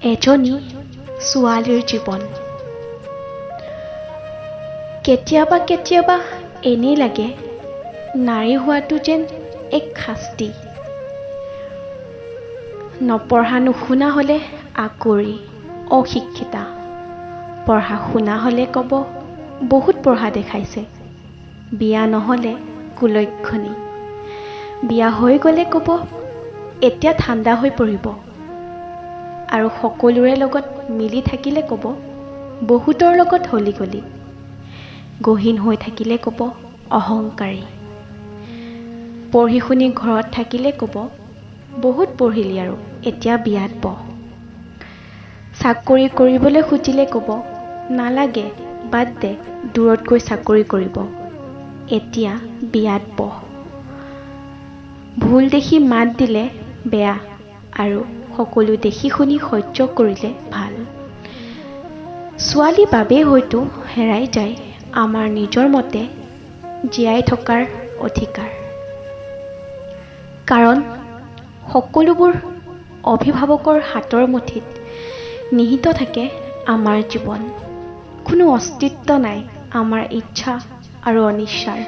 এজনী ছোৱালীৰ জীৱন। কেতিয়াবা কেতিয়াবা এনেই লাগে নাৰী হোৱাটো যেন এক শাস্তি। নপঢ়া নুশুনা হ'লে আকুৰি, অশিক্ষিতা, পঢ়া শুনা হ'লে ক'ব বহুত পঢ়া দেখাইছে, বিয়া নহ'লে কুলক্ষণী, বিয়া হৈ গ'লে ক'ব এতিয়া ঠাণ্ডা হৈ পৰিব, আৰু সকলোৰে লগত মিলি থাকিলে ক'ব বহুতৰ লগত হলি গলি, গহীন হৈ থাকিলে ক'ব অহংকাৰী, পঢ়ি শুনি ঘৰত থাকিলে ক'ব বহুত পঢ়িলি আৰু এতিয়া বিয়াত বহ, চাকৰি কৰিবলৈ খুজিলে ক'ব নালাগে বাদ দে দূৰত গৈ চাকৰি কৰিব, এতিয়া বিয়াত বহ, ভুল দেখি মাত দিলে বেয়া আৰু সকলো দেখি শুনি সহ্য কৰিলে ভাল। ছোৱালী বাবেই হয়তো হেৰাই যায় আমাৰ নিজৰ মতে জীয়াই থকাৰ অধিকাৰ, কাৰণ সকলোবোৰ অভিভাৱকৰ হাতৰ মুঠিত নিহিত থাকে আমাৰ জীৱন। কোনো অস্তিত্ব নাই আমাৰ ইচ্ছা আৰু অনিচ্ছাৰ।